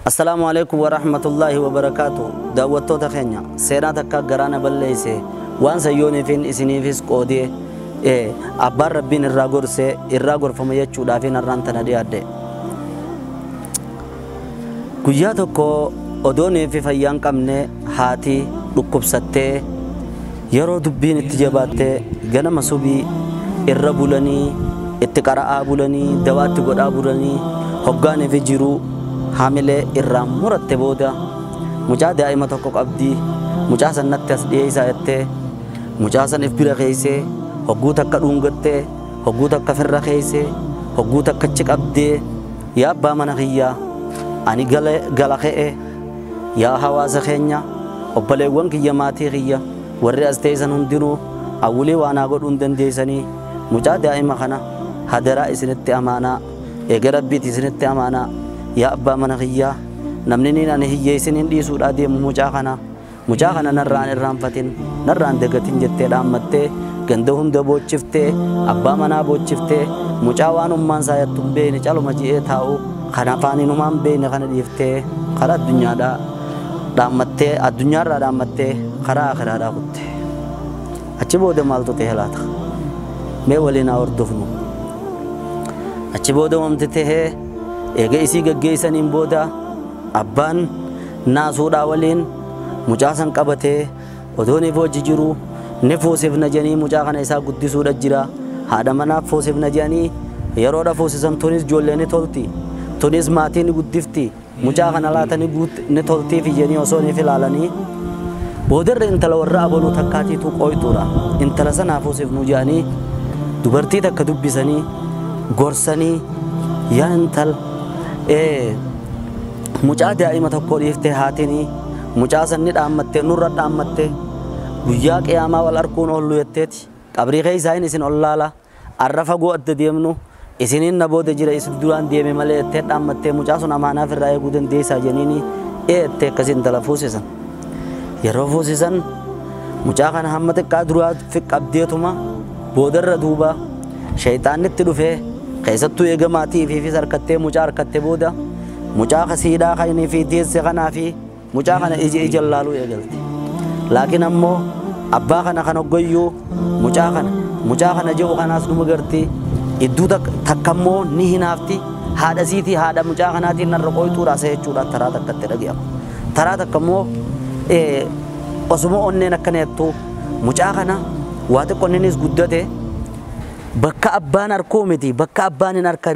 Assalaamu alaikum warahmatullaahi wabarakaatu. Daawwattoota keenya, seenaa takka garaana balleeyse waan sayyooniifin isiniifis qoodee abbaan rabbiin irraa gorsee irraa gorfama jechuudhaafin har'aan tana dhiyaadhe. Guyyaa tokko odoonii fi fayyaan qabne haati dhukkubsattee yeroo dubbiin itti jabaattee ganama subii irra bulanii itti qara'aa bulanii dawaatti godhaa bulanii hoggaanii fi jiruu haamilee irraa muratte booda mucaa daa'ima tokko qabdii mucaa san natti as dhiyeessaa jettee mucaa san if bira keeysee hogguu takka dhungattee hogguu takka firra keeysee hogguu takka achi qabdee yaa abbaa mana kiyyaa ani gala ka'e yaa hawaasa keenya obboleewwan kiyya maatii kiyya warri as teessan hundinuu awwulii waan haa godhuu hin dandeessanii mucaa daa'ima kana hadaraa isinitti amaanaa eega rabbiiti isinitti amaanaa yaa abbaa mana kiyyaa namni niin ani hiyyeessiniin dhiisuudhaa deemu mucaa kana narraan irraanfatin narraan dagatin jettee dhaammattee ganda hunda boochiftee abbaa manaa boochiftee mucaa waan ummaan isaa yattu hin beekne caluma ji'ee taa'u kan afaaninumaan beekne kana dhiiftee karaa addunyaadhaa dhaammattee addunyaarraa dhaammattee karaa akhiraadhaa kutte. Achi booda maaltu ta'e laata? Mee waliin haa hordofnu. Achi booda wanti ta'ee eega isii gaggeessaniin booda abbaan naasuudhaa waliin mucaa san qabatee odoon if hojii jiru ni fuusifna jedhanii mucaa kana isaa guddisuudha jira. Haadha manaaf fuusifna jedhanii yeroodha fuusisan tunis ijoollee ni tolti. Tunis maatii ni guddifti. Mucaa kana laata ni toltiif jedhanii osoo ni ilaalanii boodarra intala warra abaluu takkaatiitu qooytuudha. Intala sanaa fuusifnu jedhanii dubartii takka dubbisanii gorsanii yaa intal mucaa daa'ima tokko dhiiftee haatinii mucaa san ni dhaammattee nurra dhaammattee guyyaa qiyaamaa wal arguun oollu jetteeti qabrii keessaa inni isin ollaala arra fagoo adda deemnu isiniin na booda jira isin duraan deeme malee jettee dhaammattee mucaa sun amaanaaf irraa eeguu dandeessaa jeniini jettee akkasii intala fuusisan. Yeroo fuusisan mucaa kana hamma xiqqaa duraa qabdeetuma boodarra duuba shayxaannitti dhufee keessattuu eega maatii ifiifis harkattee mucaa harkatte booda mucaa kasiidhaa kan inni fi deesse kanaa fi mucaa kana ija ija laaluu eegalte. Laakiin ammoo abbaa kana kan hoggayyuu mucaa kana jedhu kanaas numa garti idduu takka immoo ni hinaafti haadha siitii haadha mucaa kanaatiin narra qoytuudha isa jechuudha taraa takkatti dhaga'ama. Taraa takka immoo osuma onneen akkana jettu mucaa kana waa xiqqoo innis guddate bakka abbaan arkuu miti bakka abbaan hin harka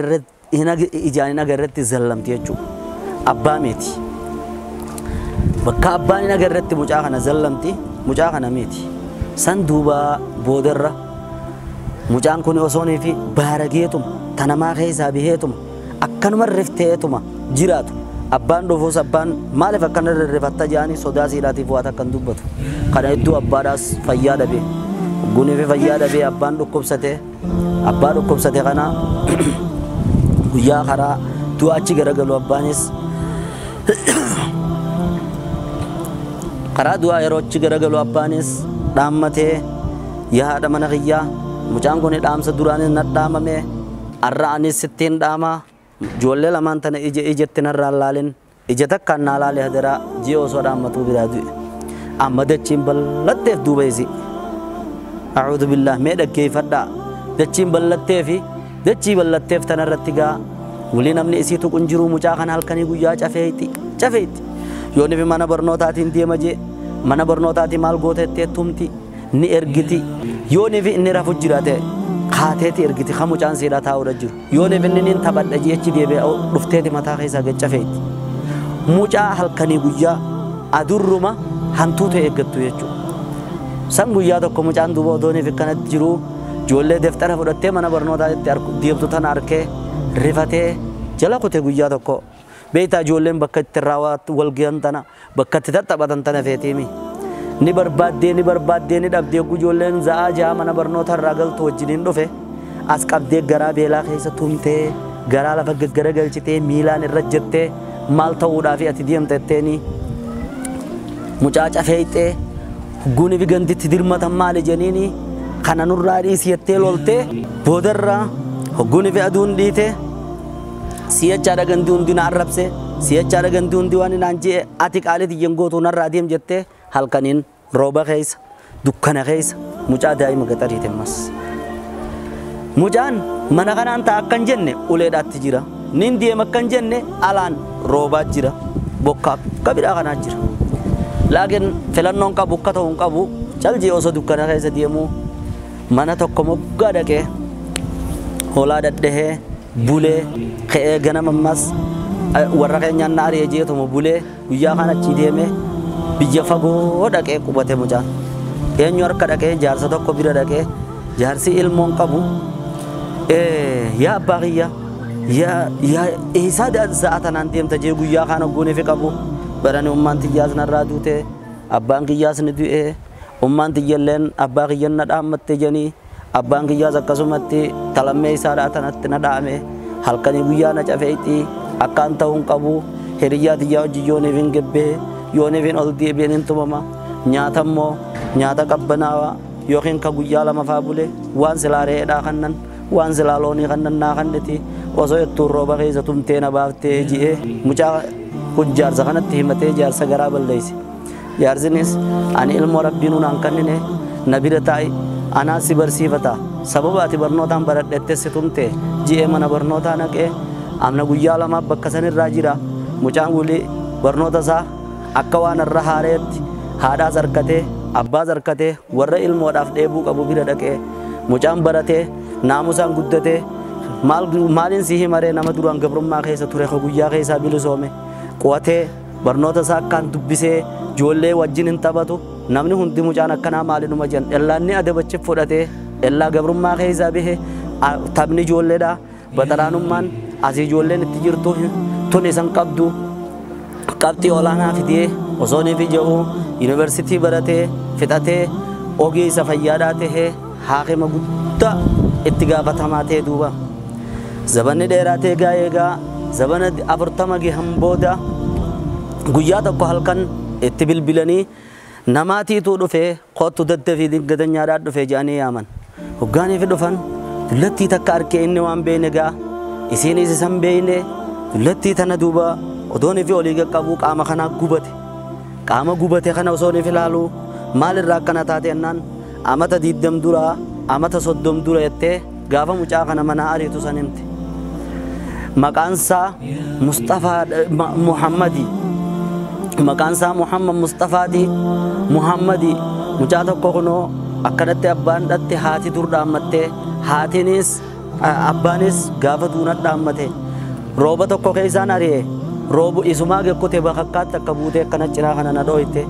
ijaan hin agarretti zallamti jechuudha. Abbaa miti. Bakka abbaan hin agarretti mucaa kana zallamti mucaa kana miti. San duuba boodarra mucaan kun osoonii fi baarageetuma tanamaa keessaa biheetuma akkanuma rifteetuma jiraatu. Abbaan dhufuus abbaan maaliif akkana rifatta jedhanii sodaa siidhaatiif waa takka hin dubbatu. Kana hedduu abbaadhaas fayyaa dhabe. Gunii fi fayyaa dhabee abbaan dhukkubsate. Abbaa dhukkubsate kana guyyaa karaa du'a achi garagalu abbaanis karaa du'aa yeroo achi garagalu abbaanis dhaammatee yaa haadha mana kiyyaa mucaan kun dhaamsa duraanis na dhaamame arra anis sittiin dhaamaa ijoollee lamaan tana ija ijatti narraa laalin ija takkaan naa laale hadaraa ji'a osoo dhaammatuu biraa du'e. Amma dachiin bal'atteef duuba isi. A'uudhu billaah mee dhaggeeffadhaa. Dachiin bal'attee fi dachii bal'atteef tanarratti gaa walii namni isii tuqun jiru mucaa kana halkanii guyyaa cafeeyti cafeeyti. Yoo nifi mana barnootaatiin deema jee mana barnootaatiin maal goota jettee tumti ni ergiti. Yoo nifi inni rafu jiraate kaateeti ergiti kan mucaan siidhaa taa'uudha jiru. Yoo nifi inni niin taphadha jechi deebi'ee dhufteeti mataa keessaa gad cafeeyti. Mucaa halkanii guyyaa adurruma hantuuta eeggattu jechuudha. San guyyaa tokko mucaan duuba odooniif akkanatti jiru ijoollee deftara fudhattee mana barnootaa itti deemtu tana arkee rifatee jala kute guyyaa tokko. Beektaa ijoolleen bakka itti irraa wal gahan tana bakka itti tattaphatan tana feetiimi. Ni barbaaddee ni barbaaddee ni dhabdee ijoolleen za'aa ja'a mana barnoota irraa galtu wajjiniin dhufe as qabdee garaa beelaa keessa tumtee garaa lafa gaggaragalchitee miilaan irra jettee maal ta'uudhaaf ati deemta jetteeni Mucaa cafeeyxee hugguuni fi ganditti dirmatan maali jeniini kana nurraa dhiisi jettee loltee boodarraa hogguuni fi aduun dhiite si'achaadha gandi hundi na arrabse si'achaadha gandi hundi waan naan je'e ati qaalii tiyyan gootuu narraa deem jettee halkaniin rooba keessa dukkana keessa mucaa daa'ima gaxariite ammas. Mucaan mana kanaan ta'a akkan jenne uleedhaatti jira. Nin deema akkan jenne alaan roobaa jira. Bokkaa akka bidhaa kanaa jira. Laakiin filannoon qabu akka ta'u hin qabu caljii osoo dukkana keessa deemuu mana tokko moggaa dhaqee hoolaa dhadhahee bulee ka'ee ganama ammas warra keenyaan na ari'ee jeetuma bulee guyyaa kana achii deemee biyya fagoo dhaqee qubate mucaan. Eenyu harka dhaqee jaarsa tokko bira dhaqee jaarsi ilmoon qabu yaa abbaa kiyya yaa eessaa sa'a tanaan deemta jee guyyaa kana goonee fi qabu barani ummaan tiyyaas narraa duute abbaan kiyyaas ni du'e ummaan tiyyalleen abbaa kiyyan na dhaammatte janii abbaan kiyyaas akkasumatti talammee isaadhaa tanatti na dhaame halkanii guyyaa na cafeexii akkaan ta'uu hin qabu hiriyyaa tiyyaa hojii yooniif hin gebbee yooniif hin ol deebi'een hin tumama nyaata immoo nyaata qabbanaawaa yookiin ka guyyaa lama faa bule waan silaa re'eedhaa kannan waan silaa loonii kannan naa kanneti osoo ittuun rooba keessa tumtee na baaftee ji'ee mucaa kun jaarsa kanatti himatee jaarsa garaa balleeyse. Jaarsinis ani ilmoo rabbiin naan kennine na bira taa'i anaa si barsiifata sababa ati barnootaan baradhettee si tumte ji'ee mana barnootaa naqee amna guyyaa lamaaf bakka sanirraa jira mucaan wulii barnoota isaa akka waan irra haareetti haadhaas harkatee abbaas harkatee warra ilmoodhaaf dheebuu qabu bira dhaqee mucaan baratee naamusaan guddatee maaliin si himaree nama duraan gabrummaa keessa ture guyyaa keessaa bilisoome qo'atee barnoota isaa akkaan dubbisee ijoollee wajjin hin taphatu namni hundi mucaan akkanaa maalinuma jedhan ellaanni adabachi fudhatee ellaa gabrummaa keessaa bahe taphni ijoolleedha baxaraanummaan asii ijoolleen itti jirtu tun isan qabdu qabxii olaanaa fidee osoo inni ija'u yuunivarsiitii baratee fixatee ogeessa fayyaadhaa tahee haakima guddaa itti gaafatamaa ta'e duuba. Zabanni dheeraa ta'e egaa eegaa zabana 40 gahan booda guyyaa tokko halkan itti bilbilanii namaatiitu dhufee kottu daddafii dingadanyaadhaa dhufee jedhanii yaaman. Hoggaaniif dhufan dullattii takka arkee inni waan beekne gaa isiinis isan beekne dullattii tana duuba odoon fi olii qaqqabu qaama kanaa gubate. Qaama gubate kana osoo inni ilaalu maalirraa akkana taate jennaan amata 20 dura amata 30 dura jettee gaafa mucaa kana manaa ariitu san himte. Maqaan isaa Mustafaa Muhammadi. Maqaan isaa Muhammad Mustafaati Muhammadi mucaa tokko kunoo akkanatti abbaan dhatte haati dur dhaammattee haatiinis abbaanis gaafa duuna dhaammate rooba tokko keessaan ari'e roobu isumaa gekkute bakakkaatti akka buutee akkana cinaa kana na dhooyte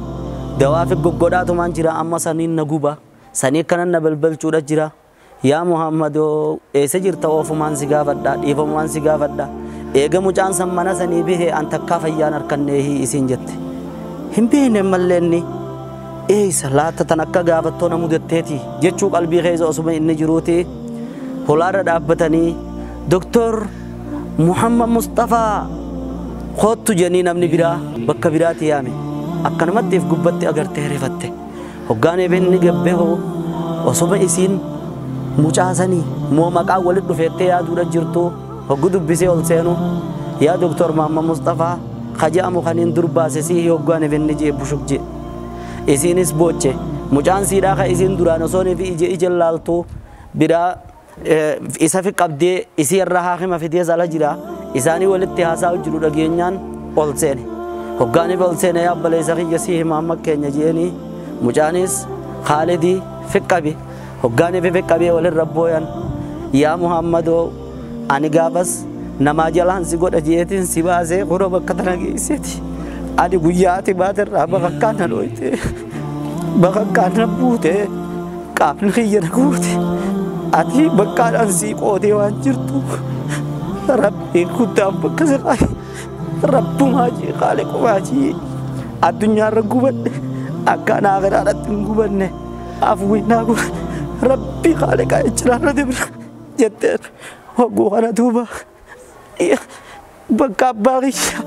dawaa fi goggodhaatumaan jira amma saniin na guba sanii akkana na balbalchuudha jira yaa Muhammadoo eessa jirta oofumaan si gaafadha dhiifamumaan si gaafadha eega mucaan san mana sanii bahe an takkaa fayyaan harkanneehi isiin jette hin beekne mallee inni eessa laata tan akka gaafattoo na mudatteeti jechuu qalbii keessa osuma inni jiruuti holaarra dhaabbatanii Doktor Muhammad Mustafaa kottu jedhanii namni biraa bakka biraatti yaame akkanumatti if gubbatti agartee rifatte hoggaan inni gabbee hoo osuma isiin mucaa sanii moo maqaa walitti dhufeettee yaaduudha jirtu hoggu dubbisee ol seenu yaa Doktor Muhammad Mustafaa kaja'amu kaniin dur baase sii hoggaan inni jee bushuk jee isiinis booche mucaan siidhaa ka isiin duraan osoo fi ije ije laaltu biraa isa fi qabdee isii irraa haakima fidee ala jira isaanii walitti haasaa jiru dhageenyaan ol seene hoggaaniif ol seene yaa abbaleessa kiyya sii hima amma keenya jeeni mucaanis Khaalidii fi qabe hoggaaniif fi qabee walirra booyan yaa Muhammadoo ani gaafas namaa jalaan si godha jeetiin si baasee kunoo bakka tana geesseeti ani guyyaa ati baaterraa bakakkaan na dhooyte bakakkaan na buute qaamni kiyya na guute ati bakkaadhaan sii qootee waan jirtu rabbiin guddaan bakka si qaabe rabbumaa jee qaaliqumaa jee addunyaarra gubadhe akka ana akhiraadhaatti hin gubanne afuwinnaa gubadhe rabbii qaaliqaa jechiraarra dibra jetteen hogguu kana duuba bakka abbaa kiyya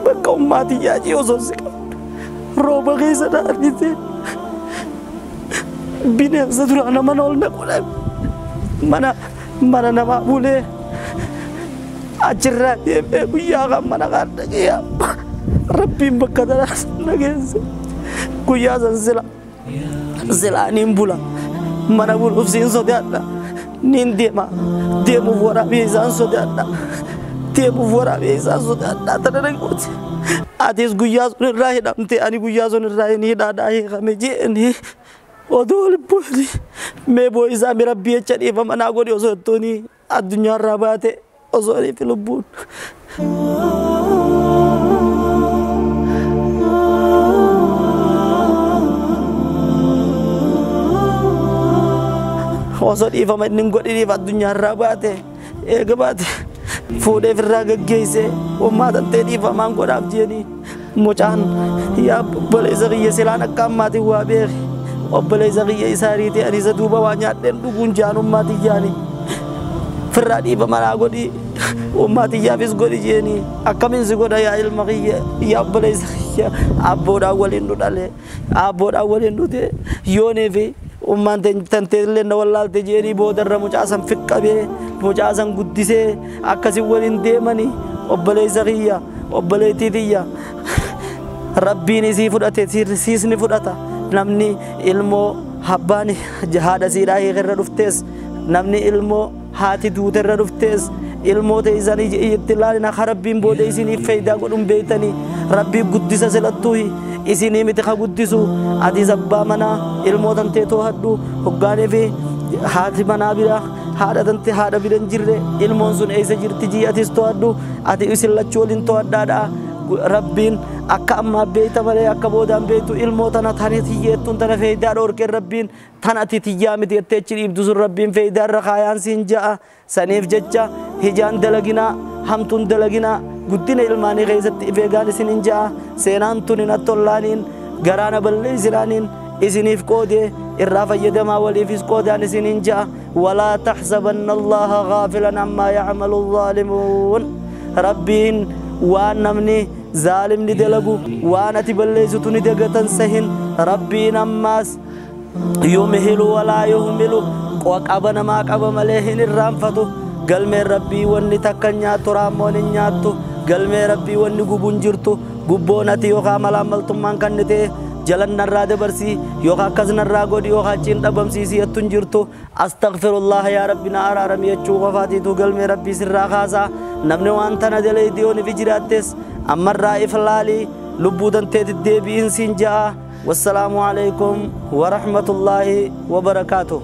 bakka ummaa tiyyaa jee osoo si qabdu Rooba keessa na argite bineensa duraana mana ol naqu mana mana namaa bulee achirraa deemee guyyaa kan mana kan dhaqee rabbiin bakka tanaa na geesse guyyaa san sila silaa niin bula mana buluuf siin sodaadha niin deema deemuuf waraabee isaan sodaadha deemuuf waraabee isaan sodaadha tana dhaquuti atis guyyaa sun irraa hidhamte ani guyyaa sun irraa hin hidhaadhaa hiikame jeeni odoo lubbuuni mee boo isaa mi rabbii jecha dhiifama naa godhi osoo jettuuni addunyaarraa baate osoo fi lubbuun. Osoo dhiifama inni hin godhiniif addunyaarraa baate eega baate fuudhee ofirraa gaggeessee ummaa tantee dhiifamaan godhaaf jeeni mucaan yaa obboleessa kiyya silaan akka ammaatiin waa beeki obboleessa kiyya isaa riitee ani isa duuba waa nyaadheen dhuguun jaan ummaa tiyyaani firraa dhiifama naa godhi ummaa tiyyaafis godhi jeeni akkamiin si godha yaa ilma kiyya yaa obboleessa kiyya abboodhaan waliin nu dhale abboodhaan waliin dhute yoonii fi ummaan tantee illee na wallaalte jeeni boodarra mucaa san fiqqabee mucaa san guddisee akkasii waliin deemanii obboleessa kiyya obboleettii tiyya rabbiin isii fudhate siisni fudhata namni ilmoo abbaan haadha siidhaa hiikerra dhuftees namni ilmoo haati duuterra dhuftees ilmoo teessanii itti ilaalina ka rabbiin booda isiniif faayidaa godhuun beeytanii rabbii guddisa silattuu isinii miti ka guddisu atis abbaa manaa ilmoo tantee too'adhu hoggaanii fi haati manaa bira haadha tante haadha bira hin jirre ilmoon sun eessa jirti jii atis too'adhu ati isin lachuu waliin too'adhaadha rabbiin akka ammaa beeyta malee akka boodaan beeytu ilmoo tana tani tiyyeettuun tana faayidaa dhoorkeen rabbiin tan ati tiyyaa miti jettee achi dhiibdu sun rabbiin faayidaa irra kaayaan siin ja'a saniif jecha hijaan dalaginaa hamtuun dalaginaa guddina ilmaanii keessatti if eegaan isinin ja'a seenaan tun hin attollaaniin garaana balleessinaaniin isiniif qoodee irraa fayyadamaa waliifis qoodaan isinin ja'a walaa taxsabanna allaha gaafilan ammaa yacmalu zaalimuun rabbiin waan namni zaalimni dalagu waan ati balleessitu ni dagatan sahin rabbiin ammaas yumhilu walaa yuhmilu qaba namaa qaba malee hin irraanfatu galmeen rabbii wanni takka nyaattu raammoon hin nyaattu galmee rabbii wanni gubuun jirtu gubboon ati yookaan malaamaltummaan kan ta'e jalan narraa dabarsii yookaan akkas narraa godhi yookaan achiin dhabamsiisii jettu hin jirtu astaghfirullah yaa rabbi na araarami jechuu qofaatiitu galmee rabbii sirraa kaasaa namni waan tana dalayte yoo nifi jiraattes ammarraa if laalii lubbuu tanteeti deebi'iin siin ja'a wassalaamu alaikum warahmatullaahi wabarakaatuh.